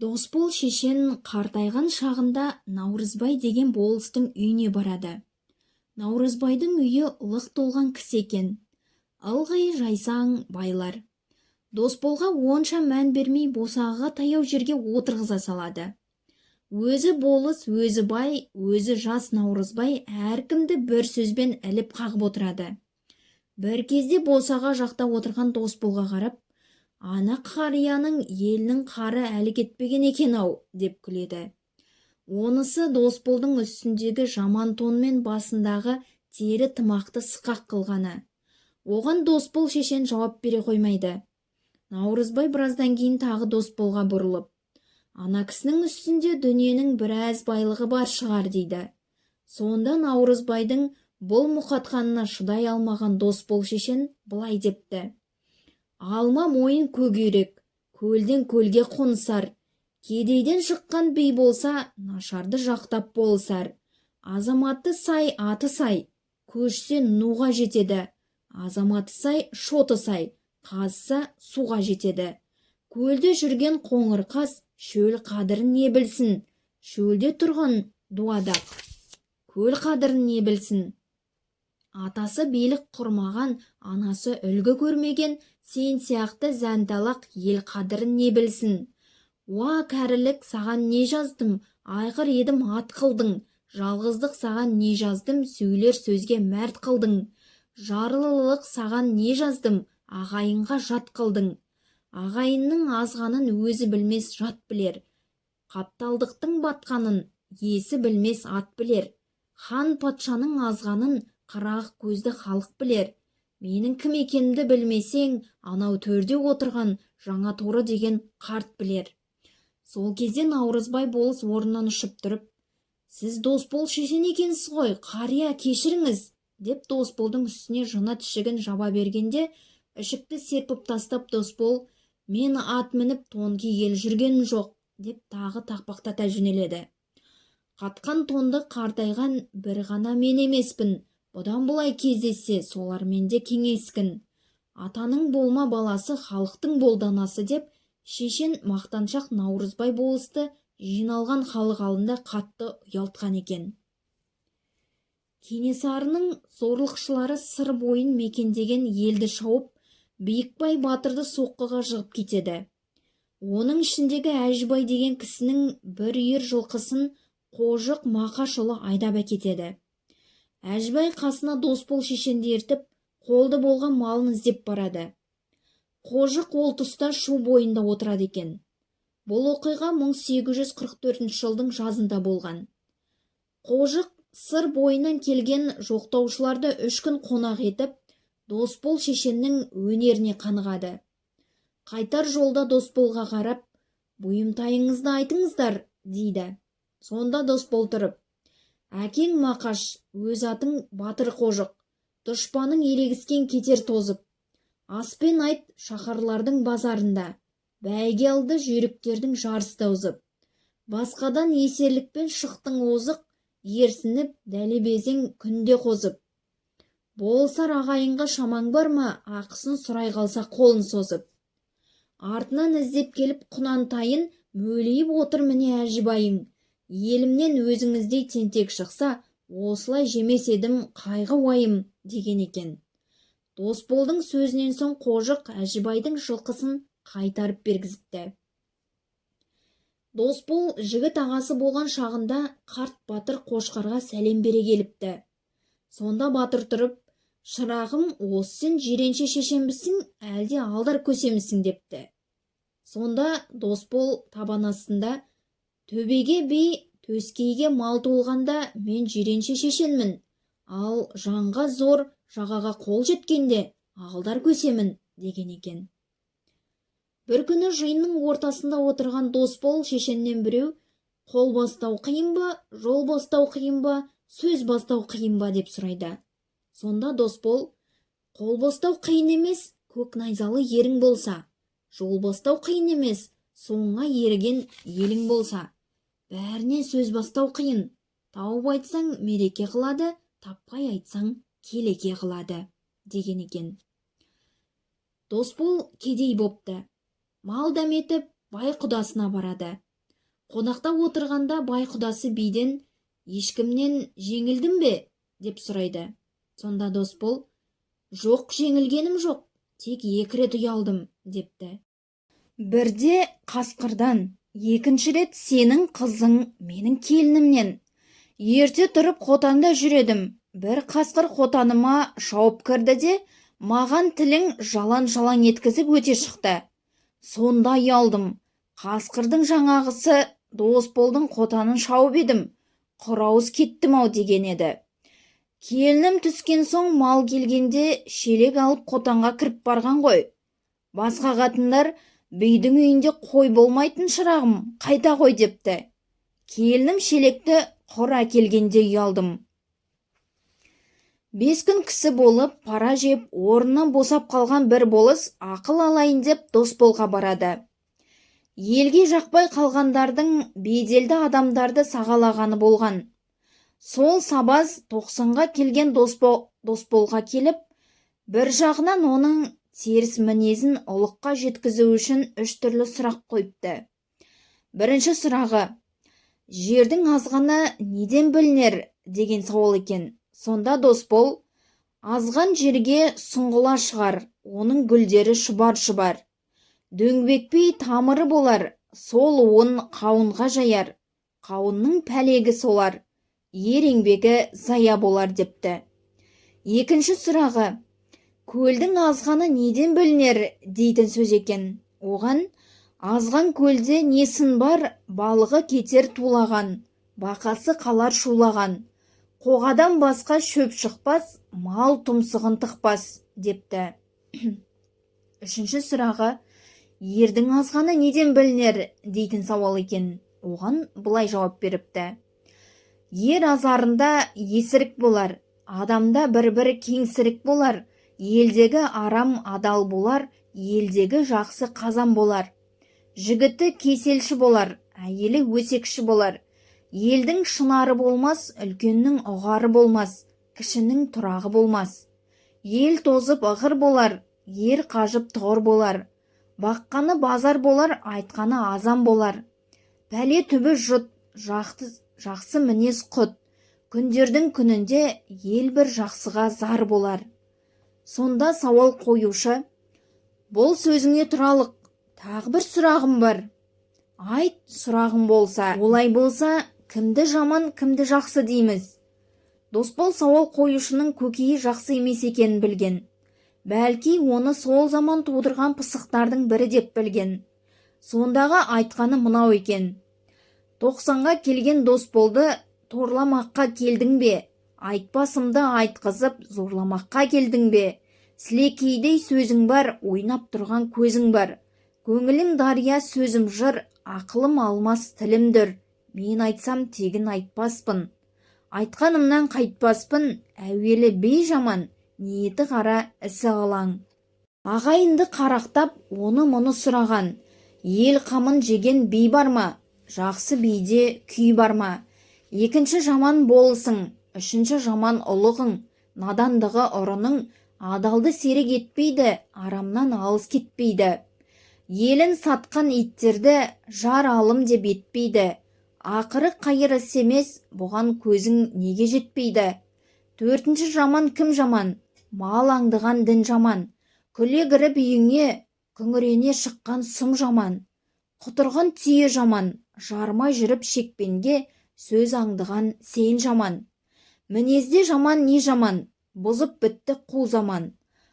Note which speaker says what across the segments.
Speaker 1: Досбол шешен қартайған шағында Наурызбай деген болыстың үйіне барады. Наурызбайдың үйі лық толған кісі екен. Ылғи жайсаң байлар. Досболға онша мән бермей, босағаға таяу жерге отырғыза салады. Өзі болыс, өзі бай, өзі жас Наурызбай әркімді бір сөзбен іліп қағып отырады. Бір кезде босаға жақта отырған Досболға қарап, «Ана қарияның елінің қары әлі кетпеген екен-ау», деп күледі. Онысы Досболдың үстіндегі жаман тон мен басындағы тері тымақты сықақ қылғаны. Оған Досбол шешен жауап бере қоймайды. Наурызбай біраздан кейін тағы Досболға бұрылып, «Ана кісінің үстінде дүниенің біраз байлығы бар шығар», дейді. Сонда Наурызбайдың бұл мұқатқанына шыдай алмаған Досбол шешен былай депті: «Алма мойын көк үйрек, көлден көлге қонысар, кедейден шыққан би болса, нашарды жақтап болысар. Азаматы сай, аты сай, көшсе нуға жетеді. Азаматы сай, шоты сай, қазса суға жетеді. Көлде жүрген қоңыр қаз шөл қадірін не білсін, шөлде тұрған дуадақ көл қадірін не білсін? Атасы билік құрмаған, анасы үлгі көрмеген сен сияқты зәнталақ ел қадірін не білсін? Уа, кәрілік, саған не жаздым? Айғыр едім, ат қылдың. Жалғыздық, саған не жаздым? Сөйлер сөзге мәрт қылдың. Жарлылық, саған не жаздым? Ағайынға жат қылдың. Ағайынның азғанын өзі білмес, жат білер. Қапталдықтың батқанын есі білмес, ат білер. Хан патшаның азғанын қырағы көзді халық білер. Менің кім екенімді білмесең, анау төрде отырған Жаңаторы деген қарт білер». Сол кезде Наурызбай болыс орнынан ұшып тұрып, «Сіз Досбол шешен екенсіз ғой, қария, кешіріңіз», деп Досболдың үстіне жанат ішігін жаба бергенде, ішікті серпіп тастап, Досбол: «Мен ат мініп, тон кигелі жүргенім жоқ», деп тағы тақпақтата жөнеледі. «Қатқан тонды қартайған бір ғана мен емеспін. Бұдан былай кездессе, солармен де кеңескін. Атаның болма баласы, халықтың бол данасы», деп шешен мақтаншақ Наурызбай болысты жиналған халық алдында қатты ұялтқан екен. Кенесарының зорлықшылары Сыр бойын мекендеген елді шауып, Биікбай батырды соққыға жығып кетеді. Оның ішіндегі Әжібай деген кісінің бір үйір жылқысын Қожық Мақашұлы айдап әкетеді. Әжібай қасына Досбол шешенді ертіп, қолды болған малын іздеп барады. Қожық ол тұста Шу бойында отырады екен. Бұл оқиға 1844 жылдың жазында болған. Қожық Сыр бойынан келген жоқтаушыларды 3 күн қонақ етіп, Досбол шешеннің өнеріне қанығады. Қайтар жолда Досболға қарап, «Бұйымтайыңызды айтыңыздар», дейді. Сонда Досбол тұрып: «Әкең Мақаш, өз атың батыр Қожық, дұшпаның ерегіскен кетер тозып. Аспен айт шаһарлардың базарында, бәйге алды жүйріктердің жарыста озып. Басқадан есерлікпен шықтың озық, ерсініп дәлебезең күнде қозып. Болысар ағайынға шамаң бар ма, ақысын сұрай қалса қолын созып? Артынан іздеп келіп құнантайын, мөлиіп отыр міне Әжібайың. Елімнен өзіңіздей тентек шықса, осылай жемес едім қайғы уайым», деген екен. Досболдың сөзінен соң Қожық Әжібайдың жылқысын қайтарып бергізіпті. Досбол жігіт ағасы болған шағында қарт батыр Қошқарға сәлем бере келіпті. Сонда батыр тұрып, «Шырағым, осы сен Жиренше шешенбісің, әлде Алдар көсемісің?» депті. Сонда Досбол табан астында: «Төбеге би, төскейге мал толғанда мен Жиренше шешенмін, ал жанға зор, жағаға қол жеткенде Алдар көсемін», деген екен. Бір күні жиынның ортасында отырған Досбол шешеннен біреу: «Қол бастау қиын ба, жол бастау қиын ба, сөз бастау қиын ба?» деп сұрайды. Сонда Досбол: «Қол бастау қиын емес, көк найзалы ерің болса. Жол бастау қиын емес, соңыңа ерген елің болса. Бәрінен сөз бастау қиын. Тауып айтсаң, мереке қылады, таппай айтсаң, келеке қылады», деген екен. Досбол кедей бопты. Мал дәметіп, бай құдасына барады. Қонақта отырғанда бай құдасы биден: «Ешкімнен жеңілдің бе?» – деп сұрайды. Сонда Досбол: «Жоқ, жеңілгенім жоқ, тек екі рет ұялдым», – депті. Бірде қасқырдан, екінші рет сенің қызың менің келінімнен. Ерте тұрып қотанда жүр едім. Бір қасқыр қотаныма шауып кірді де, маған тілін жалаң-жалаң еткізіп өте шықты. Сонда ұялдым. Қасқырдың жаңағысы Досболдың қотанын шауып едім, құр ауыз кеттім-ау деген еді. Келінім түскен соң мал келгенде шелек алып қотанға кіріп барған ғой. Басқа қатындар: «Бидің үйінде қой болмайтын, шырағым, қайта қой», – депті. Келінім шелекті құр әкелгенде ұялдым. 5 күн кісі болып, пара жеп, орнынан босап қалған бір болыс ақыл алайын деп Досболға барады. Елге жақпай қалғандардың беделді адамдарды сағалағаны болған. Сол сабаз 90-ға келген Досболға келіп, бір жағынан оның теріс мінезін ұлыққа жеткізу үшін үш түрлі сұрақ қойыпты. Бірінші сұрағы: «Жердің азғаны неден білінер?» – деген сауал екен. Сонда Досбол: «Азған жерге сұңғыла шығар, оның гүлдері шұбар-шұбар, дөңбекпей тамыры болар, сол уын қауынға жаяр, қауынның пәлегі солар, ер еңбегі зая болар», – депті. Екінші сұрағы: «Көлдің азғаны неден білінер?» – дейтін сөз екен. Оған: «Азған көлде не сын бар? Балығы кетер тулаған, бақасы қалар шулаған, қоғадан басқа шөп шықпас, мал тұмсығын тықпас», – депті. Үшінші сұрағы: «Ердің азғаны неден білінер?» – дейтін сауал екен. Оған былай жауап беріпті: «Ер азарында есірік болар, адамда бір-бір кеңсірік болар, елдегі арам адал болар, елдегі жақсы қазан болар, жігіті кеселші болар, әйелі өсекші болар, елдің шынары болмас, үлкеннің ұғары болмас, кішінің тұрағы болмас, ел тозып ығыр болар, ер қажып тұғыр болар, баққаны базар болар, айтқаны азан болар, пәле түбі жұт, жақсы мінез құт, күндердің күнінде ел бір жақсыға зар болар». Сонда сауал қоюшы: «Бұл сөзіңе тұралық, тағы бір сұрағым бар». «Айт, сұрағың болса». «Олай болса, кімді жаман, кімді жақсы дейміз?» Досбол сауал қоюшының көкейі жақсы емес екенін білген. Бәлки, оны сол заман тудырған пысықтардың бірі деп білген. Сондағы айтқаны мынау екен: «90-ға келген Досболды торламаққа келдің бе? Айтпасымды айтқызып, зорламаққа келдің бе? Сілекейдей сөзің бар, ойнап тұрған көзің бар. Көңілім дария, сөзім жыр, ақылым алмас, тілім дүр. Мен айтсам, тегін айтпаспын, айтқанымнан қайтпаспын. Әуелі би жаман, ниеті қара, ісі қылаң. Ағайынды қарақтап, оны-мұны сұраған, ел қамын жеген би бар ма? Жақсы биде күй бар ма? Екінші жаман болысың, үшінші жаман ұлығың, надандығы ұрының, адалды серік етпейді, арамнан алыс кетпейді. Елін сатқан иттерді жар алым деп етпейді. Ақыры қайыр іс емес, бұған көзің неге жетпейді? Төртінші жаман кім жаман? Мал аңдыған дін жаман. Күле кіріп үйіңе, күңірене шыққан сұм жаман. Құтырған түйе жаман, жармай жүріп шекпенге сөз аңдыған сен жаман. Мінезде жаман не жаман? Бұзып бітті қу заман.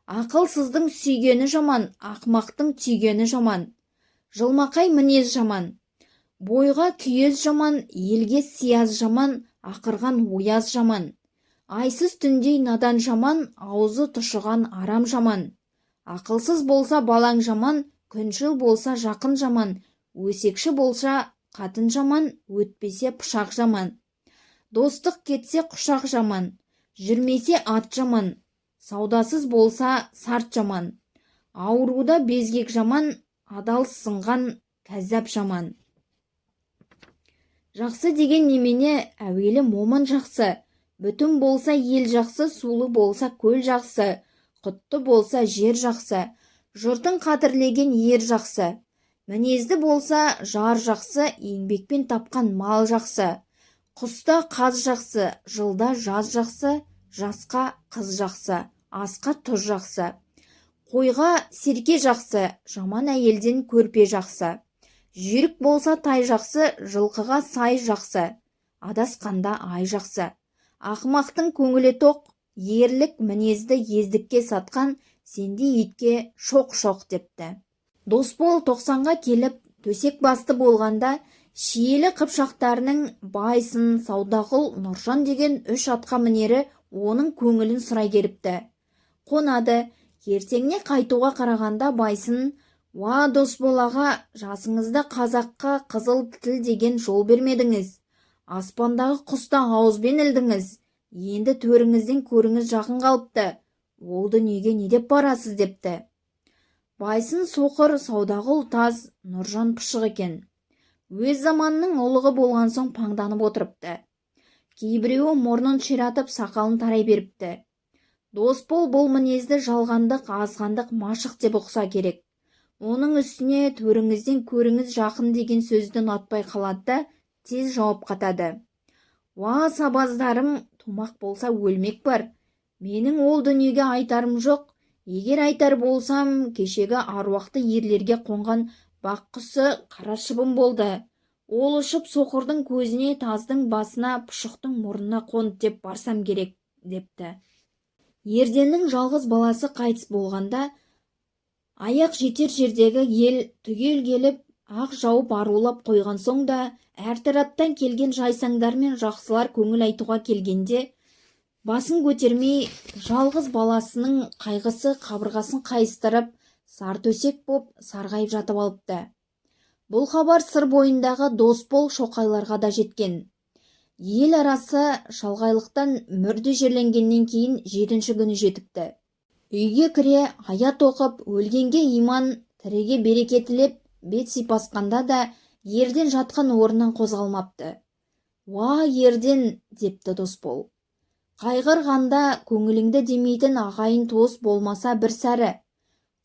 Speaker 1: Ақылсыздың сүйгені жаман, ақымақтың түйгені жаман. Жылмақай мінез жаман. Бойға күйез жаман, елге сияз жаман, ақырған ояз жаман. Айсыз түндей надан жаман, аузы тұшыған арам жаман. Ақылсыз болса балаң жаман, күншіл болса жақын жаман, өсекші болса қатын жаман, өтпесе пышақ жаман. Достық кетсе құшақ жаман, жүрмесе ат жаман, саудасыз болса сарт жаман. Ауруда безгек жаман, адал сынған кәззап жаман. Жақсы деген немене? Әуелі момын жақсы. Бүтін болса ел жақсы, сулы болса көл жақсы, құтты болса жер жақсы, жұртын қадірлеген ер жақсы. Мінезді болса жар жақсы, еңбекпен тапқан мал жақсы. Құста қаз жақсы, жылда жаз жақсы, жасқа қыз жақсы, асқа тұз жақсы. Қойға серке жақсы, жаман әйелден көрпе жақсы. Жүйрік болса тай жақсы, жылқыға сай жақсы, адасқанда ай жақсы. Ақымақтың көңілі тоқ, ерлік мінезді ездікке сатқан сендей итке шоқ-шоқ депті. Досбол 90-ға келіп, төсек басты болғанда Шиелі қыпшақтарының Байсын, Саудағұл, Нұржан деген үш атқа мінері оның көңілін сұрай келіпті. Қонады. Ертеңіне қайтуға қарағанда Байсын: «Уа, Досбол аға, жасыңызда қазаққа қызыл тіл деген жол бермедіңіз. Аспандағы құсты ауызбен ілдіңіз. Енді төріңізден көріңіз жақын қалыпты. Ол дүниеге не деп барасыз?» депті. Байсын соқыр, Саудағұл таз, Нұржан пұшық екен. Өз заманының ұлығы болған соң паңданып отырыпты. Кейбіреуі мұрнын ширатып, сақалын тарай беріпті. Досбол бұл мінезді жалғандық, азғандық машық деп ұқса керек. Оның үстіне төріңізден көріңіз жақын деген сөзді ұнатпай қалады да, тез жауап қатады. «Уа, сабаздарым, тумақ болса өлмек бар. Менің ол дүниеге айтарым жоқ. Егер айтар болсам, кешегі аруақты ерлерге қонған бақ құсы қара шыбын болды. Ол ұшып соқырдың көзіне, таздың басына, пұшықтың мұрнына қонды деп барсам керек», депті. Ерденнің жалғыз баласы қайтыс болғанда, аяқ жетер жердегі ел түгел келіп, ақ жауып арулап қойған соң да, әр тараптан келген жайсаңдар мен жақсылар көңіл айтуға келгенде, басын көтермей, жалғыз баласының қайғысы қабырғасын қайыстырып, сар төсек боп сарғайып жатып алыпты. Бұл хабар Сыр бойындағы Досбол Шоқайларға да жеткен. Ел арасы шалғайлықтан мүрде жерленгеннен кейін жетінші күні жетіпті. Үйге кіре аят оқып, өлгенге иман, тіріге береке тілеп, бет сипасқанда да Ерден жатқан орнынан қозғалмапты. «Уа, Ерден, – депті Досбол. – Қайғырғанда көңіліңді демейтін ағайын туыс болмаса бір сәрі.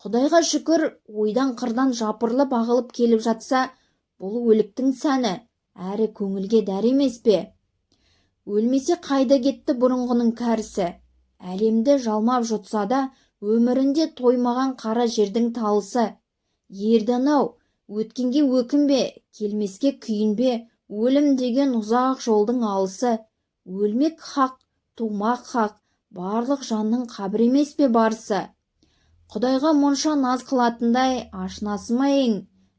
Speaker 1: Құдайға шүкір, ойдан қырдан жапырылып ағылып келіп жатса, бұл өліктің сәні әрі көңілге дәрі емес пе? Өлмесе қайда кетті бұрынғының кәрісі? Әлемді жалмап жұтса да, өмірінде тоймаған қара жердің талысы. Ерден-ау, өткенге өкінбе, келмеске күйінбе, өлім деген ұзақ жолдың алысы. Өлмек хақ, тумақ хақ, барлық жанның қабір емес пе барысы? Құдайға мұнша наз қылатындай ашынасы ма ең,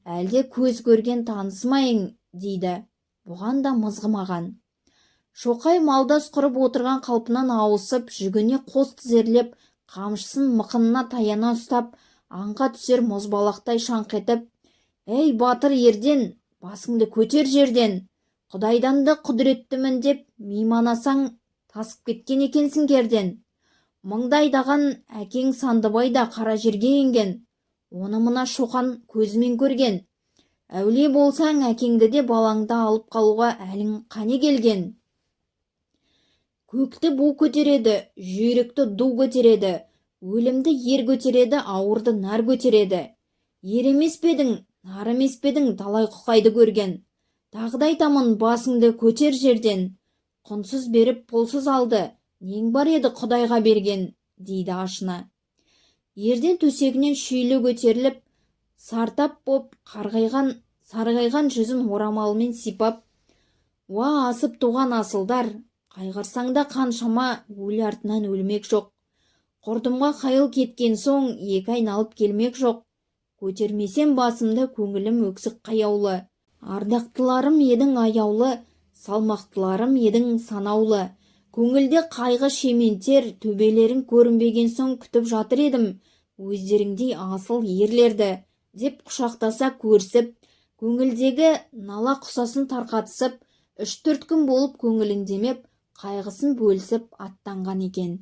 Speaker 1: әлде көз көрген танысы ма ең?» дейді. Бұған да мызғымаған. Шоқай малдас құрып отырған қалпынан ауысып, жүгіне қос тізерлеп, қамшысын мықынына таяна ұстап, аңға түсер мұзбалақтай шаңқ етіп: «Ей, батыр Ерден, басыңды көтер жерден! Құдайдан да құдіреттімін деп мейманасаң, тасып кеткен екенсің керден. Мыңдайдаған әкең Сандыбай да қара жерге енген. Оны мына Шоқан көзімен көрген. Әулие болсаң, әкеңді де, балаңды алып қалуға әлің қане келген? Көкті бу көтереді, жүйрікті ду көтереді, өлімді ер көтереді, ауырды нар көтереді. Ер емес пе едің, нар емес пе едің талай құқайды көрген? Тағы да айтамын, басыңды көтер жерден. Құнсыз беріп, пұлсыз алды, нең бар еді құдайға берген?» дейді ашына. Ерден төсегінен шүйіле көтеріліп, сартап боп қарғайған, сарғайған жүзін орамалымен сипап: «Уа, асып туған асылдар, қайғырсаң да қаншама, өлі артынан өлмек жоқ. Құрдымға қайыл кеткен соң, екі айналып келмек жоқ. Көтермесем басымды, көңілім өксік қаяулы. Ардақтыларым едің аяулы, салмақтыларым едің санаулы. Көңілде қайғы шементер, төбелерің көрінбеген соң күтіп жатыр едім өздеріңдей асыл ерлерді», деп құшақтаса көрісіп, көңілдегі нала құсасын тарқатысып, 3-4 күн болып көңілін демеп, қайғысын бөлісіп аттанған екен.